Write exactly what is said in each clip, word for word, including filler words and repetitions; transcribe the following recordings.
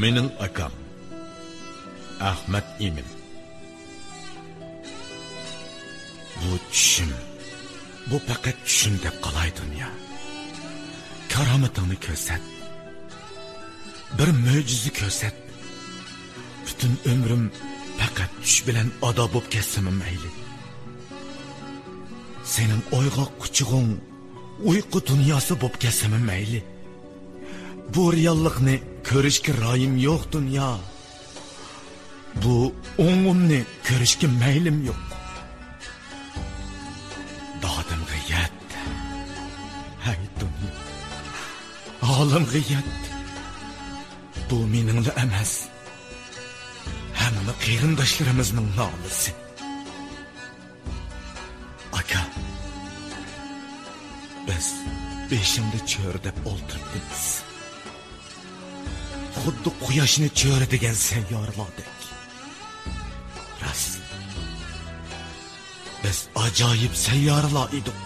مېنىڭ ئاكام ئەخمەت ئىمىن. بۇ چۈشۈم، بۇ پەقەت چۈشۈم دەپ قالاي دۇنيا. كارامىتىڭنى كۆرسەت. بىر مۆجىزە كۆرسەت. پۈتۈن ئۆمرۈم پەقەت چۈش بىلەن ئادا بوپ كەتسىمۇ مەيلى. سېنىڭ ئويغاق قۇچىقىڭ ئۇيقۇ دۇنياسى بوپ كەتسىمۇ مەيلى. بۇ رېئاللىقنى كۆرۈشكە رايىم يوق دۇنيا. بۇ ئوڭۇمنى كۆرۈشكە مەيلىم يوق. دادىمغا يەت، ھەي دۇنيا، ھالىمغا يەت. بۇ مېنىڭلا ئەمەس، ھەممە قېرىنداشلىرىمىزنىڭ نالىسى. ئاكا، بىز بېشىڭدا چۆرىدەپ ئولتۇرۇپتىمىز. خۇددى قۇياشنى چۆرىدىگەن سەييارىلاردەك. راست، بىز ئاجايىپ سەييارىلار ئىدۇق.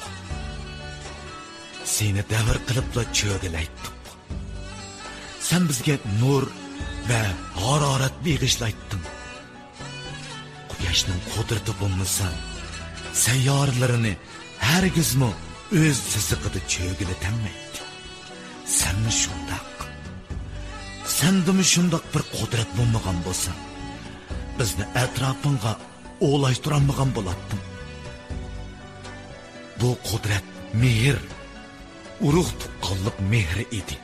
سېنى دەۋر قىلىپلا چۆرىدىلەيتتۇق. سەن بىزگە نۇر ۋە ھارارەت بېغىشلايتتىڭ. قۇياشنىڭ قۇدرىتى بولمىسا، سەييارىلىرىنى ھەرگىزمۇ ئۆز سىزىقىدا چۆگىلىتەلمەيتتى. سەنمۇ شۇنداق. سەندىمۇ شۇنداق بىر قۇدرەت بولمىغان بولسا، بىزنى ئەتراپىڭغا ئولاشتۇرالمىغان بولاتتىڭ. بۇ قۇدرەت مېھىر، ئۇرۇق تۇغقانلىق مېھرى ئىدى.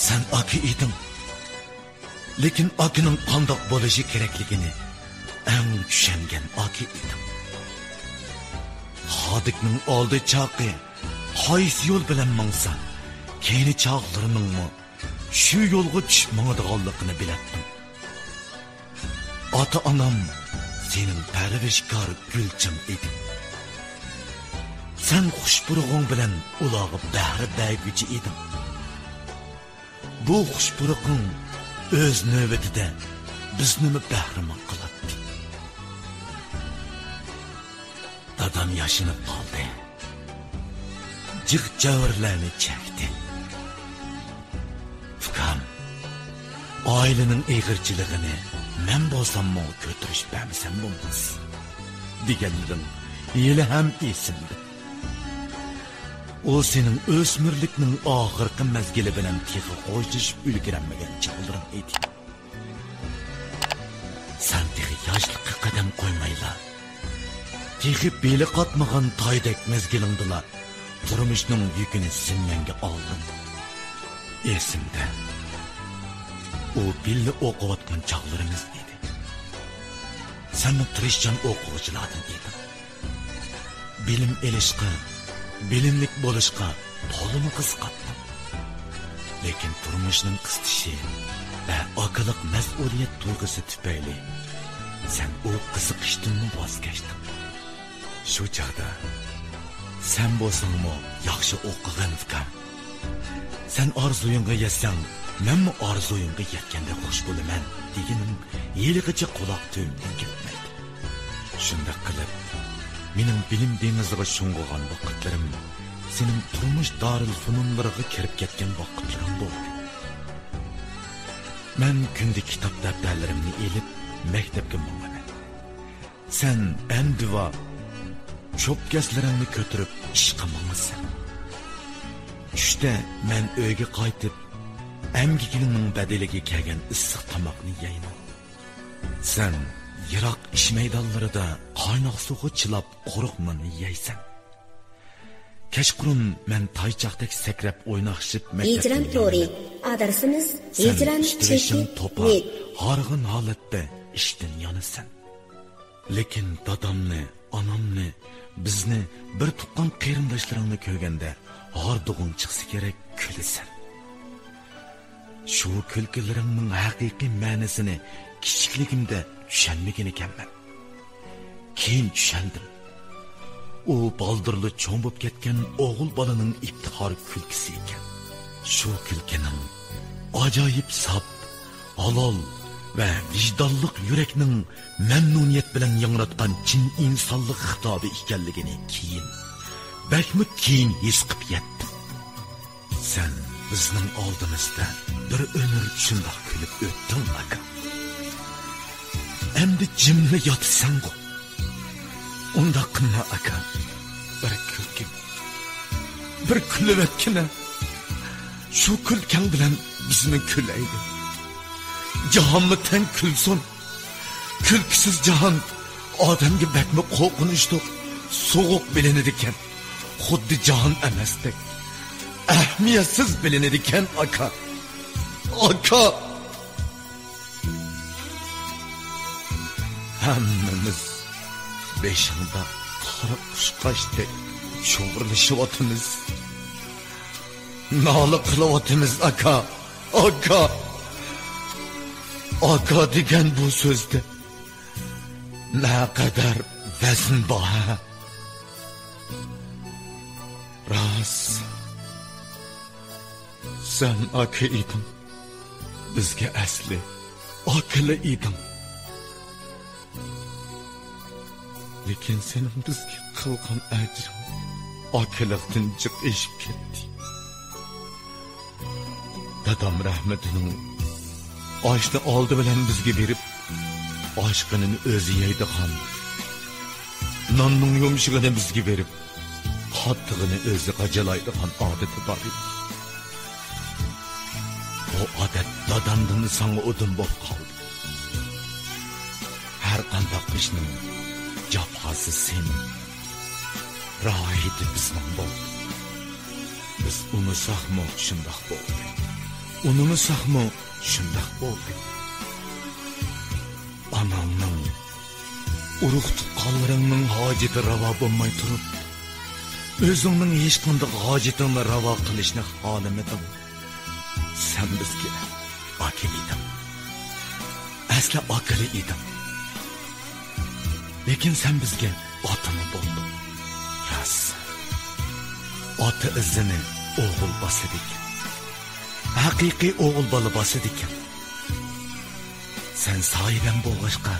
سەن ئاكا ئىدىڭ. لېكىن ئاكىنىڭ قانداق بولۇشى كېرەكلىكىنى ئەڭ چۈشەنگەن ئاكا ئىدىڭ. خادىكنىڭ ئالدى چاقى قايسى يول بىلەن ماڭسا، كەينى چاقلىرىنىڭمۇ شۇ يولغا چۈشۈپ ماڭىدىغانلىقىنى بىلەتتىڭ. ئاتا-ئانام سېنىڭ پەرۋىشكار گۈلچىڭ ئىدى. سەن خۇش پۇرىقىڭ بىلەن ئۇلارغا بەھرە بەرگۈچى ئىدىڭ. بۇ خۇش پۇرىقىڭ ئۆز نۆۋىتىدە بىزنىمۇ بەھرىمەن قىلاتتى. دادام ياشىنىپ قالدى. جىق جەۋرلەرنى چەكتى. ئۇكام، ئائىلىنىڭ ئېغىرچىلىقىنى مەن بولساممۇ كۆتۈرۈش بەرمىسەم بولماس، دېگەنلىرىڭ ھېلىھەم ئېسىمدە. ئۇ سېنىڭ ئۆسمۈرلۈكنىڭ ئاخىرقى مەزگىلى بىلەن تېخى خوشلىشىپ ئۈلگۈرەلمىگەن چاغلىرىڭ ئىدى. سەن تېخى ياشلىققا قەدەم قويمايلا، تېخى بېلى قاتمىغان تايدەك مەزگىلىڭدىلا تۇرمۇشنىڭ يۈكىنى زىممەڭگە ئالدىڭ. ئېسىمدە، ئۇ بىللە ئوقۇۋاتقان چاغلىرىمىز ئىدى. سەنمۇ تىرىشچان ئوقۇغۇچىلاردىن ئىدىڭ. بىلىم ئېلىشقا، بىلىملىك بولۇشقا تولىمۇ قىزىقاتتىڭ. لېكىن تۇرمۇشنىڭ قىستىشى ۋە ئاكىلىق مەسئۇلىيەت تۇيغۇسى تۈپەيلى سەن ئۇ قىزىقىشتىنمۇ ۋاز كەچتىڭ. شۇ چاغدا سەن بولساڭمۇ ياخشى ئوقۇغىن، ئۇكام. سەن ئارزۇيۇڭغا يەتسەڭ، مەنمۇ ئارزۇيۇمغا يەتكەندەك خۇش بولىمەن، دېگىنىڭ ھېلىغىچە قۇلاق تۈۋىمدىن كەتمەيدۇ. شۇنداق قىلىپ، مېنىڭ بىلىم دېڭىزىغا شۇڭغۇغان ۋاقىتلىرىم سېنىڭ تۇرمۇش دارىلفۇنۇنلىرىغا كىرىپ كەتكەن ۋاقىتلىرىڭ بولدى. مەن كۈندە كىتاب دەپتەرلىرىمنى ئېلىپ، مەكتەپكە ماڭىمەن. سەن ئەمدىۋا چوپكەسلىرىڭنى كۆتۈرۈپ ئىشقا ماڭىسەن. چۈشتە مەن ئۆيگە قايتىپ، ئەمگىكىڭنىڭ بەدىلىگە كەلگەن ئىسسىق تاماقنى يەيمەن. سەن يىراق ئىش مەيدانلىرىدا قايناق سۇغا چىلاپ قۇرۇق ناننى يەيسەن. كەچقۇرۇن مەن تايچاقتەك سەكرەپ ئويناقشىپ مەكتەپتىن ھىجران تورى، كېلىمەن. ئادرېسىمىز سەن ھىجران ئۈستىۋېشىڭ چېكى توپا، نېت. ھارغىن ھالەتتە ئىشتىن يانىسەن. لېكىن دادامنى، ئانامنى، بىزنى، بىر تۇغقان قېرىنداشلىرىڭنى كۆرگەندە ھاردۇقۇڭ چىقسا كېرەك كۈلىسەن. شۇ كۈلكىلىرىڭنىڭ ھەقىقىي مەنىسىنى كىچىكلىكىمدە چۈشەنمىگەنىكەنمەن. كېيىن چۈشەندىم. ئۇ بالدۇرلا چوڭ بولۇپ كەتكەن ئوغۇل بالىنىڭ ئىپتىخار كۈلكىسى ئىكەن. شۇ كۈلكىنىڭ ئاجايىپ ساپ، ھالال ۋە ۋىجدانلىق يۈرەكنىڭ مەمنۇنىيەت بىلەن ياڭراتقان چىن ئىنسانلىق خىتابى ئىكەنلىكىنى كېيىن، بەكمۇ كېيىن ھېس قىلىپ يەتتىم. سەن بىزنىڭ ئالدىمىزدا بىر ئۆمۈر شۇنداق كۈلۈپ ئۆتتۈڭ، ئاكا. ئەمدى جىملا ياتىسەنغۇ؟ ئۇنداق قىلما، ئاكا. بىر كۈلگىن، بىر كۈلۈۋەتكىنە. شۇ كۈلكەڭ بىلەن بىزمۇ كۈلەيلى. جاھانمۇ تەڭ كۈلسۇن. كۈلكىسىز جاھان ئادەمگە بەكمۇ قورقۇنچلۇق، سوغۇق بىلىنىدىكەن. خۇددى جاھان ئەمەستەك، ئەھمىيەتسىز بىلىنىدىكەن، ئاكا. ئاكا! ھەممىمىز بېشىڭدا قارا قۇشقاچتەك چۇۋۇرلىشىۋاتىمىز. نالە قىلىۋاتىمىز، ئاكا. ئاكا! ئاكا دېگەن بۇ سۆزدە نەقەدەر ۋەزن بار، ھە؟ راست. سەن ئاكا ئىدىڭ. بىزگە ئەسلى ئاكىلا ئىدىڭ. لېكىن سېنىڭ بىزگە قىلغان ئەجرىڭ ئاكىلىقتىن جىق ئېشىپ كەتتى. دادام رەھمىتىنىڭ ئاشنى ئالدى بىلەن بىزگە بېرىپ، ئاشقىنىنى ئۆزى يەيدىغان، ناننىڭ يۇمشىغىنى بىزگە بېرىپ، قاتتىغىنى ئۆزى غاجالايدىغان ئادىتى بار ئىدى. بۇ ئادەت دادامدىن ساڭا ئۇدۇم بولۇپ قالدى. ھەر قانداق ئىشنىڭ جاپاسى سېنىڭ، راھىتى بىزنىڭ بولدى. بىز ئۇنىساقمۇ شۇنداق بولدى، ئۇنىمىساقمۇ شۇنداق بولدى. ئاناڭنىڭ، ئۇرۇق-تۇغقانلىرىڭنىڭ ھاجىتى راۋا بولماي تۇرۇپ، ئۆزۈڭنىڭ ھېچقانداق ھاجىتىڭنى راۋا قىلىشنى خالىمىدىڭ. سەن بىزگە ئاكا ئىدىڭ. ئەسلى ئاكىلا ئىدىڭ. لېكىن سەن بىزگە ئاتىمۇ بولدۇڭ. راست. ئاتا ئىزىنى ئوغۇل باسىدىكەن. ھەقىقىي ئوغۇل بالا باسىدىكەن. سەن ساھىبەم بولغاچقا،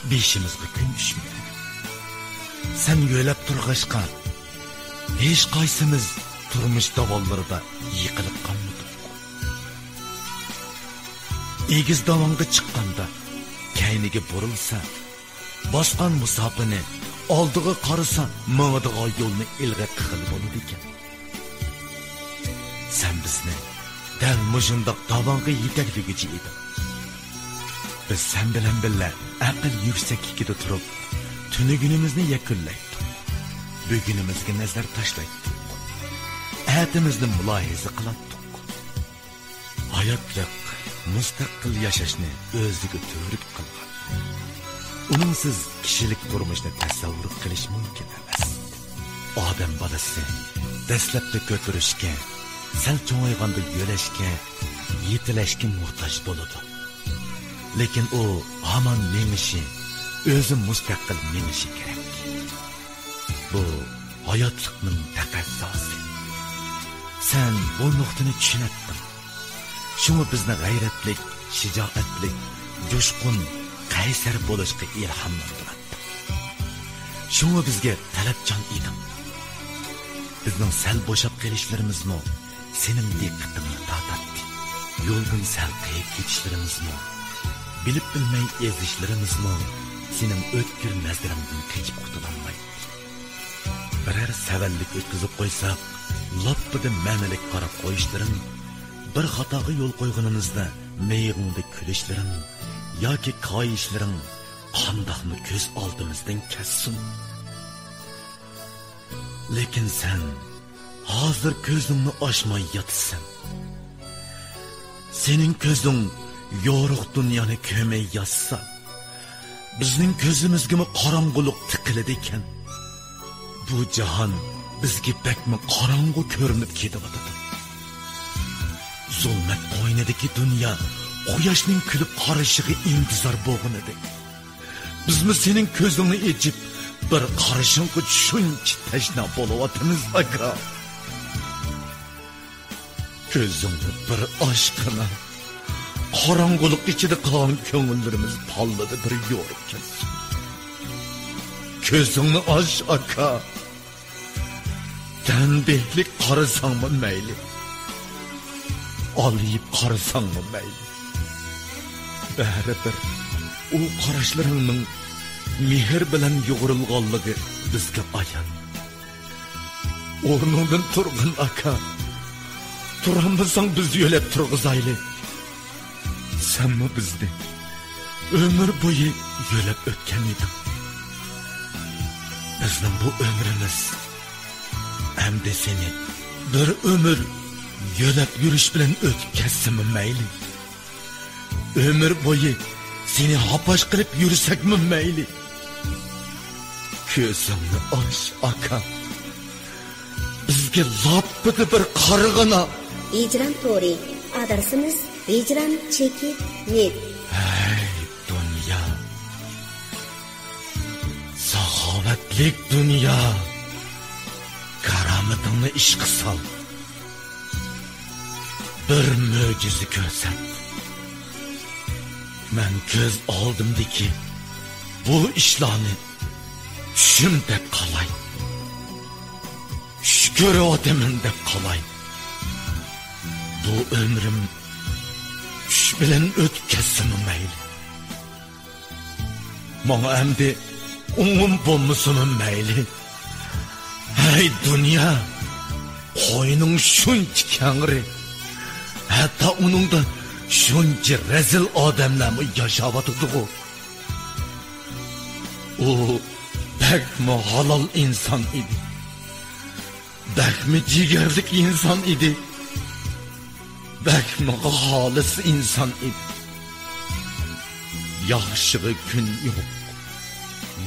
بېشىمىزغا كۈن چۈشمىدى. سەن يۆلەپ تۇرغاچقا، ھېچقايسىمىز تۇرمۇش داۋانلىرىدا يىقىلىپ قالمىدۇق. ئېگىز داۋانغا چىققاندا، كەينىگە بۇرۇلسا، باسقان مۇساپىنى، ئالدىغا قارىسا، ماڭىدىغان يولنى ئىلغار قىلغىلى بولىدىكەن. سەن بىزنى دەل مۇشۇنداق داۋانغا يېتەكلىگۈچى ئىدىڭ. بىز سەن بىلەن بىللە ئەقىل يۈكسەكلىكىدە تۇرۇپ، تۈنۈگۈنىمىزنى يەكۈنلەيتتۇق. بۈگۈنىمىزگە نەزەر تاشلايتتۇق. ئەتىمىزنى مۇلاھىزە قىلاتتۇق. ھاياتلىق مۇستەقىل ياشاشنى ئۆزىگە تۈۋرۈك قىلغان. ئۇنىڭسىز كىشىلىك تۇرمۇشنى تەسەۋۋۇر قىلىش مۇمكىن ئەمەس. ئادەم بالىسى دەسلەپتە كۆتۈرۈشكە، سەل چوڭايغاندا يۆلەشكە، يېتىلەشكە موھتاج بولىدۇ. لېكىن ئۇ ھامان مېڭىشى، ئۆزى مۇستەقىل مېڭىشى كېرەك. بۇ ھاياتلىقنىڭ تەقەززاسى. سەن بۇ نۇقتىنى چۈشىنەتتىڭ. شۇڭا بىزنى غەيرەتلىك، شىجائەتلىك، جۇشقۇن، قەيسەر بولۇشقا ئىلھاملاندۇراتتىڭ. شۇڭا بىزگە تەلەپچان ئىدىڭ. بىزنىڭ سەل بوشاپ قېلىشلىرىمىزمۇ سېنىڭ دىققىتىڭنى تارتاتتى. يولدىن سەل قېيىپ كېتىشلىرىمىزمۇ، بىلىپ بىلمەي ئېزىشلىرىمىزمۇ سېنىڭ ئۆتكۈر نەزىرىڭدىن قېچىپ قۇتۇلالمايتتى. بىرەر سەۋەنلىك ئۆتكۈزۈپ قويساق، لاپپىدە مەنىلىك قاراپ قويۇشلىرىڭ، بىر خاتاغا يول قويغىنىمىزدا مىيىقىڭدا كۈلۈشلىرىڭ ياكى كايىشلىرىڭ قانداقمۇ كۆز ئالدىمىزدىن كەتسۇن؟ لېكىن سەن ھازىر كۆزۈڭنى ئاچماي ياتىسەن. سېنىڭ كۆزۈڭ يورۇق دۇنيانى كۆرمەي ياتسا، بىزنىڭ كۆزىمىزگىمۇ قاراڭغۇلۇق تىقىلىدىكەن. بۇ جاھان بىزگە بەكمۇ قاراڭغۇ كۆرۈنۈپ كېتىۋاتىدۇ. زۇلمەت قوينىدىكى دۇنيا قۇياشنىڭ كۈلۈپ قارىشىغا ئىنتىزار بولغىنىدەك، بىزمۇ سېنىڭ كۆزۈڭنى ئېچىپ، بىر قارىشىڭغا شۇنچە تەشنا بولۇۋاتىمىز، ئاكا. كۆزۈڭنى بىر ئاچقىنا، قاراڭغۇلۇق ئىچىدە قالغان كۆڭۈللىرىمىز پاللىدا بىر يورۇپ كەتسۇن. كۆزۈڭنى ئاچ، ئاكا. تەنبىھلىك قارىساڭمۇ مەيلى. ئالىيىپ قارىساڭمۇ مەيلى. بەرىبىر ئۇ قاراشلىرىڭنىڭ مېھىر بىلەن يۇغۇرۇلغانلىقى بىزگە ئايان. ئورنۇڭدىن تۇرغىن، ئاكا. تۇرالمىساڭ، بىز يۆلەپ تۇرغۇزايلى. سەنمۇ بىزنى ئۆمۈر بويى يۆلەپ ئۆتكەن ئىدىڭ. بىزنىڭ بۇ ئۆمرىمىز ئەمدى سېنى بىر ئۆمۈر يۆلەپ يۈرۈش بىلەن ئۆتۈپ كەتسىمۇ مەيلى. ئۆمۈر بويى سېنى ھاپاش قىلىپ يۈرسەكمۇ مەيلى. كۆزۈڭنى ئاچ، ئاكا. بىزگە لاپپىدە بىر قارىغىنا. ھىجران تورى. ئادرېسىمىز ھىجران چېكى نېت. ھەي، دۇنيا. ساخاۋەتلىك دۇنيا. كارامىتىڭنى ئىشقا سال. بىر مۆجىزە كۆرسەت. مەن كۆز ئالدىمدىكى بۇ ئىشلارنى چۈشۈم دەپ قالاي. چۈش كۆرۈۋاتىمەن دەپ قالاي. بۇ ئۆمرۈم چۈش بىلەن ئۆتۈپ كەتسىمۇ مەيلى. ماڭا ئەمدى ئوڭۇم بولمىسىمۇ مەيلى. ھەي دۇنيا، قوينۇڭ شۇنچە كەڭرى، ھەتتا ئۇنىڭدا شۇنچە رەزىل ئادەملەرمۇ ياشاۋاتىدىغۇ. ئۇ بەكمۇ ھالال ئىنسان ئىدى. بەكمۇ جىگەرلىك ئىنسان ئىدى. بەكمۇ خالىس ئىنسان ئىدى. ياخشىغا كۈن يوق،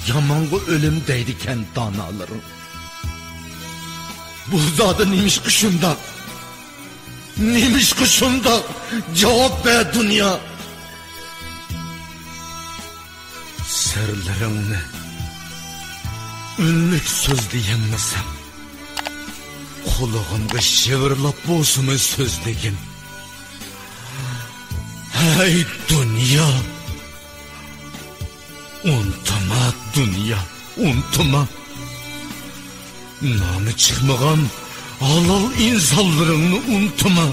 يامانغا ئۆلۈم دەيدىكەن دانالىرىڭ. بۇ زادى نېمىشقا شۇنداق؟ نېمىشقا شۇنداق؟ جاۋاب بەر، دۇنيا! سىرلىرىڭنى ئۈنلۈك سۆزلىيەلمىسەم، قۇلىقىمغا شىۋىرلاپ بولسىمۇ سۆزلىگىن. ھەي دۇنيا! ئۇنتۇما، دۇنيا، ئۇنتۇما. نامى چىقمىغان ھالال ئىنسانلىرىڭنى ئۇنتۇما.